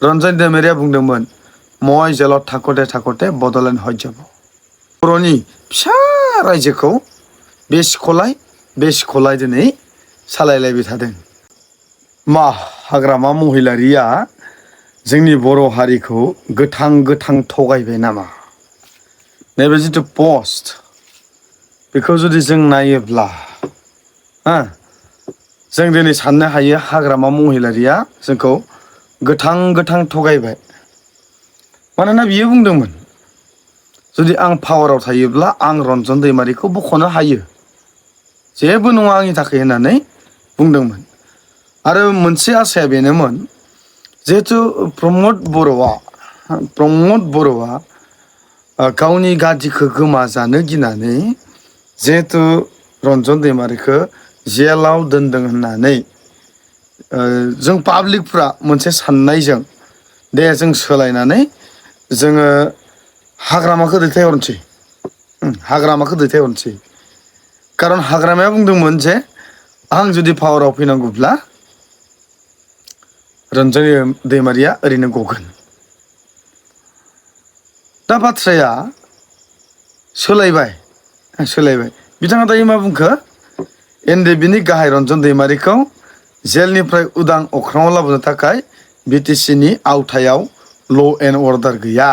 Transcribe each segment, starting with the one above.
रन्जन दैमारिया बुंदोंमोन মই जेलाव थाख'थे थाख'थे बड'लेण्ड हज যাব। बर'नि फिसा रायजोखौ बे सिख'लाय दिनै सालायलायबाय थादों। मा हाग्रामा महिलारिया जोंनि बर' हारिखौ गोथां थगायबाय नामा? नैबे जिथु पस्ट बेखौ जुदि जों नायोब्ला जों दिनै साननो हायो हाग्रामा महिलारिया जोंखौ गोथां थगायबाय। मानोना बियो बुंदोंमोन जुदि आं पावाराव थायोब्ला आं रन्जन दैमारिखौ बख'नो हायो, जेबो नङा आंनि थाखाय होननानै बुंदोंमोन। आरो मोनसे आसाया बेनोमोन जिहेथु प्रमद बर'आ गावनि गादिखौ गोमाजानो गिनानै जिहेथु रन्जन दैमारिखौ जेलाव दोनदों होननानै जों पाब्लिकफ्रा मोनसे साननायजों दे जों सोलायनानै जोङो हाग्रामाखौ दैथायहरनोसै। खारन हाग्रामाया बुंदोंमोन जे आं जुदि पावाराव फैनांगौब्ला रन्जन दैमारिया ओरैनो गगोन। दा बाथ्राया सोलायबाय। बिथाङा दायो मा बुंखो? एनडिएफबिनि गाहाय रन्जन दैमारिखौ जेलनिफ्राय उदां अख्राङाव लाबोनो थाखाय बिटिसिनि आवथायाव ल' एन्ड अर्डार गैया।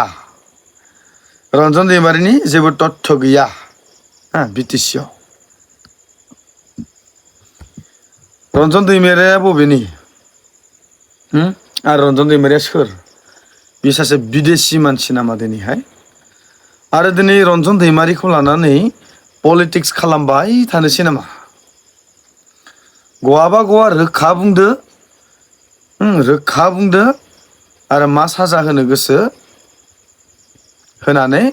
रन्जन दैमारिनि जेबो तथ्य गैया बिटिसिआव। रन्जन दैमारिया बबेनि? आरो रन्जन दैमारिया सोर? बे सासे बिदेसि मानसि नामा दिनैहाय? आरो दिनै रन्जन दैमारिखौ लानानै पलिटिक्स खालामबाय थानोसै नामा? गवाबा गवा रोखा बुंदो आरो मा साजा होनो गोसो होनानै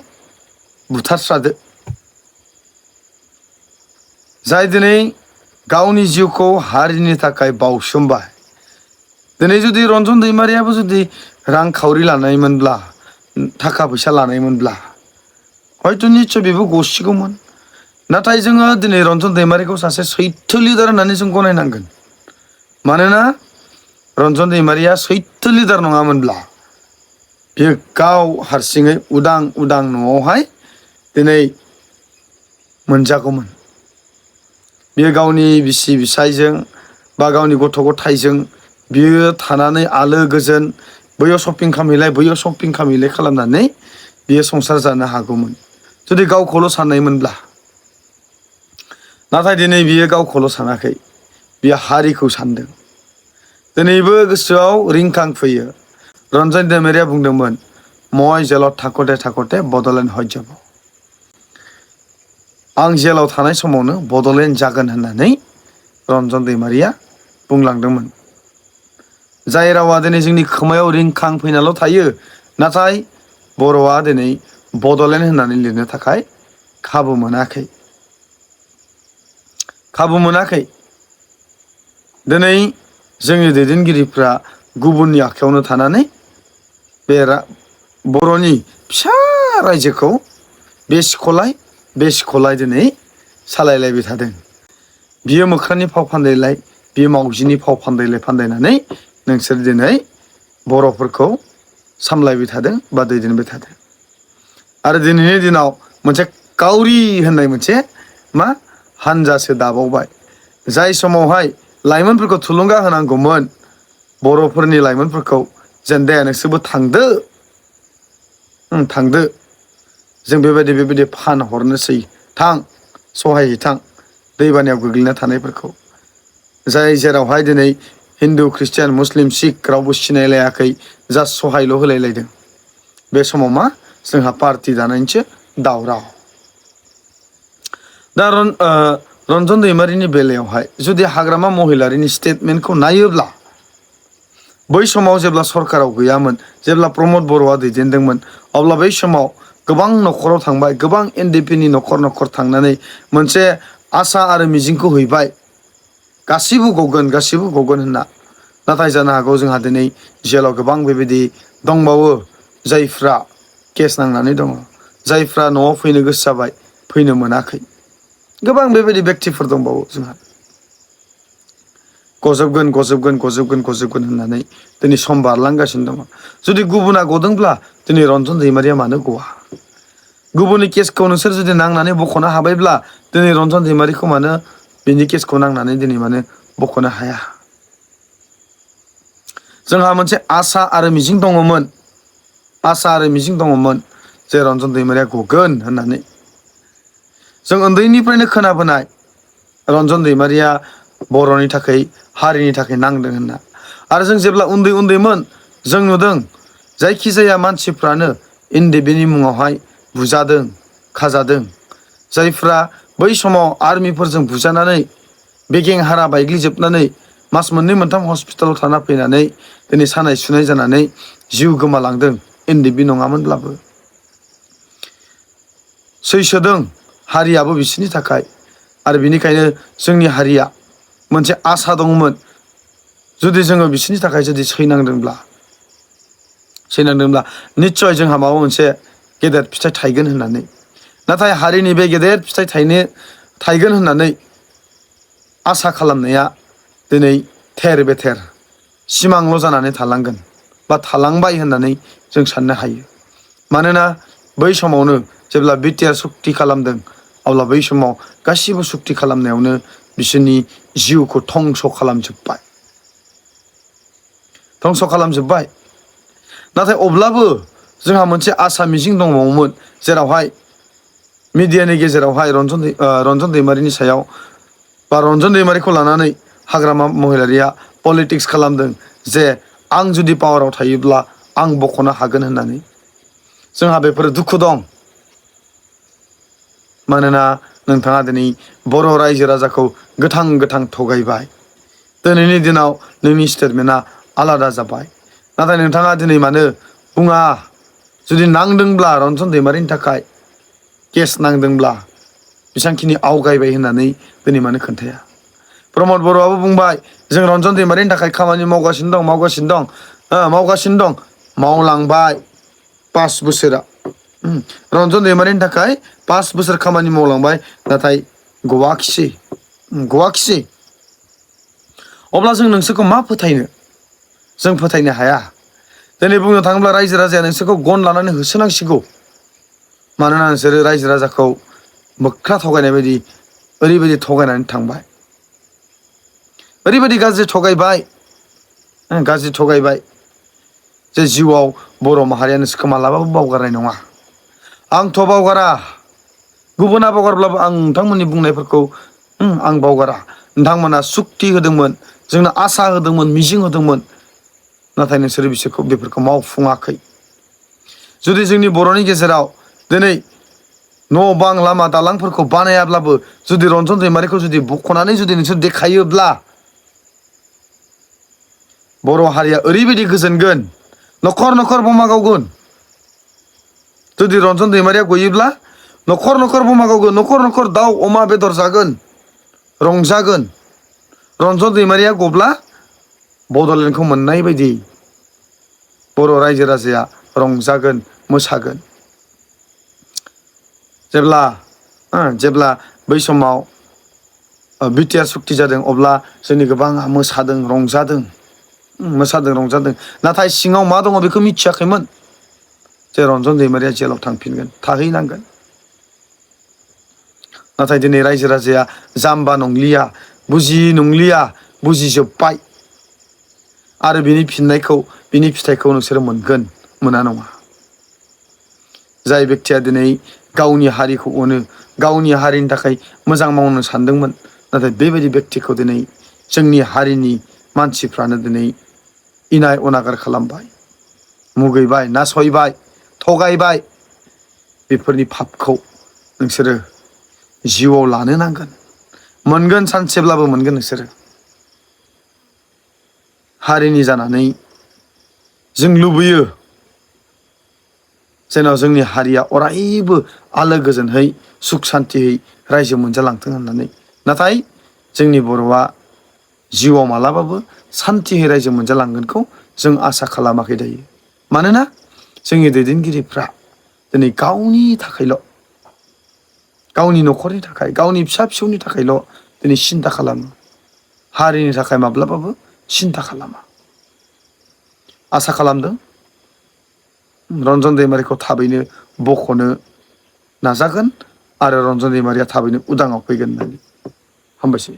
बुथारस्रादो। जाय दिनै गावनि जिउखौ हारिनि थाखाय बावसोमबाय। दिनै जुदि रन्जन दैमारियाबो जुदि रांखावरि लानायमोनब्ला, थाखा फैसा लानायमोनब्ला हयथ' निस्सय बेबो गसिगौमोन। नाथाय जोङो दिनै रन्जन दैमारिखौ सासे सैथो लिडार होननानै जों गनायनांगोन। मानोना रन्जन दैमारिया सैथो लिडार नङामोनब्ला बियो गाव हारसिङै उदां न'आवहाय दिनै मोनजागौमोन। बियो गावनि बिसि फिसायजों बा गावनि गथ' गथायजों बियो थानानै आलो गोजोन बैयाव शपिं खालामहैलाय खालामनानै बियो संसार जानो हागौमोन जुदि गावखौल' साननायमोनब्ला। नाथाय दिनै बियो गावखौल' सानाखै, बियो हारिखौ सानदों। दिनैबो गोसोआव रिंखां फैयो। रन्जन दैमारिया बुंदोंमोन মই जेलाव थाख'थे थाख'थे बड'लेण्ड हज যাব। आं जेलाव थानाय समावनो बड'लेण्ड जागोन होननानै रन्जन दैमारिया बुंलांदोंमोन। जाय रावा दिनै जोंनि खोमायाव रिंखां फैनाल' थायो, नाथाय बर'आ दिनै बड'लेण्ड होननानै लिरनो थाखाय खाबु मोनाखै। दिनै जोंनि दैदेनगिरिफ्रा गुबुननि आखायावनो थानानै बे बर'नि फिसा रायजोखौ बे सिख'लाय दिनै सालायलायबाय थादों। बियो मोख्रानि फाव फान्दायलाय, बियो मावजिनि फाव फान्दायनानै नोंसोर दिनै बर'फोरखौ सामलायबाय थादों बा दैदेनबाय थादों। आरो दिनैनि दिनाव मोनसे काउरि होननाय मोनसे हानजासो दाबावबाय। जाय समावहाय लाइमोनफोरखौ थुलुंगा होनांगौमोन, बर'फोरनि लाइमोनफोरखौ जेन दे नोंसोरबो थांदो जों बेबायदि फानहरनोसै, सहाय हैथां दैबानायाव गोग्लैना थानायफोरखौ। जाय जेरावहाय दिनै हिन्दु ख्रिस्टियान मुस्लिम सिख रावबो सिनायलायाखै, जास्ट सहायल' होलायलायदों। बे समाव जोंहा पार्टि दानायनिसो दावराव। दा रन्जन दैमारिनि बेलायावहाय जुदि हाग्रामा महिलारिनि स्टेटमेन्टखौ नायोब्ला, बै समाव जेब्ला सरकाराव गैयामोन, जेब्ला प्रमद बर'आ दैदेनदोंमोन, अब्ला बै समाव गोबां न'खराव थांबाय, गोबां एनडिएफबिनि न'खर थांनानै मोनसे आसा आरो मिजिंखौ हैबाय गासिबो गगोन होनना। नाथाय जानो हागौ जोंहा दिनै जेलाव गोबां बेबायदि दंबावो जायफ्रा केस नांनानै दङ, जायफ्रा न'आव फैनो गोसो जाबाय फैनो मोनाखै। गोबां बेबायदि बेक्तिफोर दंबावो जोंहा। गजोबगोन गजोबगोन गजोबगोन गजोबगोन होननानै दिनै सम बारलांगासिनो दङ। जुदि गुबुना गदोंब्ला दिनै रन्जन दैमारिया मानो गवा? गुबुननि केसखौ नोंसोर जुदि नांनानै बख'नो हाबायब्ला दिनै रन्जन दैमारिखौ मानो बिनि केसखौ नांनानै दिनै मानो बख'नो हाया? जोंहा मोनसे आसा आरो मिजिं दङमोन, आसा आरो मिजिं दङमोन जे रन्जन दैमारिया गगोन होननानै। जों उन्दैनिफ्रायनो खोनाबोनाय रन्जन दैमारिया बर'नि थाखाय हारिनि थाखाय नांदों होनना। आरो जों जेब्ला उन्दै उन्दैमोन जों नुदों जायखिजाया मानसिफ्रानो एनडिएफबिनि मुङावहाय बुजादों खाजादों। जायफ्रा बै समाव आर्मिफोरजों बुजानानै बेगें हारा बायग्लिजोबनानै मास मोननै मोनथाम हस्पिटालाव थाना फैनानै दिनै सानाय सुनाय जानानै जिउ गोमालांदों एनडिएफबि नङामोनब्लाबो। सैसोदों हारियाबो बिसोरनि थाखाय। आरो बिनिखायनो जोंनि हारिया मोनसे आसा दंमोन जुदि जोङो बिसोरनि थाखाय जुदि सैनांदोंब्ला निस्सय जोंहा माबा मोनसे गेदेर फिथाइ थायगोन होननानै। नाथाय हारिनि बे गेदेर फिथाइ थायगोन होननानै आसा खालामनाया दिनै थेर बेथेर सिमांल' जानानै थालांगोन बा थालांबाय होननानै जों साननो हायो। मानोना बै समावनो जेब्ला बिटिआर सुक्ति खालामदों अब्ला बै समाव गासिबो सुक्ति खालामनायावनो बिसोरनि जिउखौ धंस' खालामजोब्बाय, धंस' खालामजोब्बाय। नाथाय अब्लाबो जोंहा मोनसे आसा मिजिं दंबावोमोन, जेरावहाय मिडियानि गेजेरावहाय रन्जन दैमारिनि सायाव बा रन्जन दैमारिखौ लानानै हाग्रामा महिलारिया पलिटिक्स खालामदों जे आं जुदि पावाराव थायोब्ला आं बख'नो हागोन होननानै। जोंहा बेफोर दुखु दं। मानोना नोंथाङा दिनै बर' रायजो राजाखौ गोथां गोथां थगायबाय। दिनैनि दिनाव नोंनि स्टेटमेन्टआ आलादा जाबाय। नाथाय नोंथाङा दिनै मानो बुङा? जुदि नांदोंब्ला रन्जन दैमारिनि थाखाय केस नांदोंब्ला बेसेबांखिनि आवगायबाय होननानै दिनै मानो खोन्थाया? प्रमद बर'आबो बुंबाय जों रन्जन दैमारिनि थाखाय खामानि मावगासिनो दं। मावलांबाय 5 बोसोरा। रन्जन दैमारिनि थाखाय 5 बोसोर खामानि मावलांबाय, नाथाय गवाखिसै। अब्ला जों नोंसोरखौ मा फोथायनो? जों फोथायनो हाया। दिनै बुंनो थाङोब्ला रायजो राजाया नोंसोरखौ गन लानानै होसोनांसिगौ। मानोना नोंसोरो रायजो राजाखौ मोख्रा थगायनाय बायदि ओरैबायदि थगायनानै थांबाय, ओरैबायदि गाज्रि थगायबाय जे जिउआव बर' माहारिया नोंसोरखौ मालाबाबो बावगारनाय नङा। आंथ' बावगारा, गुबुना बावगारब्लाबो आं नोंथांमोननि बुंनायफोरखौ आं बावगारा। नोंथांमोना सुक्ति होदोंमोन, जोंनो आसा होदोंमोन, मिजिं होदोंमोन, नाथाय नोंसोरो बेफोरखौ मावफुङाखै। जुदि जोंनि बर'नि गेजेराव दिनै न' बां लामा दालांफोरखौ बानायाब्लाबो जुदि रन्जन दैमारिखौ जुदि बख'नानै जुदि नोंसोर देखायोब्ला बर' हारिया ओरैबायदि गोजोनगोन, न'खर न'खर बमा गावगोन। जुदि रन्जन दैमारिया गयोब्ला न'खर न'खर बमा गावगोन, न'खर न'खर दाउ अमा बेदर जागोन, रंजागोन। रन्जन दैमारिया गब्ला बड'लेण्डखौ मोननाय बायदि बर' रायजो राजाया रंजागोन, मोसागोन। जेब्ला बै समाव बिटिआर सुक्ति जादों अब्ला जोंनि गोबाङा मोसादों रंजादों। नाथाय सिङाव मा दङ बेखौ मिथियाखैमोन जे रन्जन दैमारिया जेलाव थांफिनगोन, थाहैनांगोन। नाथाय दिनै रायजो राजाया जाम्बा नंलिया, बुजियि नंलिया, बुजिजोब्बाय। आरो बिनि फिथाइखौ नोंसोरो मोनगोन, मोना नङा। जाय बेक्तिया दिनै गावनि हारिखौ अनो, गावनि हारिनि थाखाय मोजां मावनो सानदोंमोन, नाथाय बेबायदि बेक्तिखौ दिनै जोंनि हारिनि मानसिफ्रानो दिनै इनाय अनागार खालामबाय, मुगैबाय, नासयबाय, थगायबाय। बेफोरनि फाबखौ नोंसोरो जिउआव लानो नांगोन। मोनगोन, सानसेब्लाबो मोनगोन नोंसोरो। हारिनि जानानै जों लुबैयो जेन' जोंनि हारिया अरायबो आलो गोजोनहै सुख सान्तियै रायजो मोनजालांथों होननानै। नाथाय जोंनि बर'आ जिउआव मालाबाबो सान्तियै रायजो मोनजालांगोनखौ जों आसा खालामाखै दायो। मानोना जोंनि दैदेनगिरिफ्रा दिनै गावनि थाखायल', गावनि न'खरनि थाखाय, गावनि फिसा फिसौनि थाखायल' दिनै सिन्ता खालामो। हारिनि थाखाय माब्लाबाबो सिन्था खालामा। आसा खालामदों रन्जन दैमारिखौ थाबैनो बख'नो नाजागोन आरो रन्जन दैमारिया थाबैनो उदाङाव फैगोन होननानै। हामबायसै।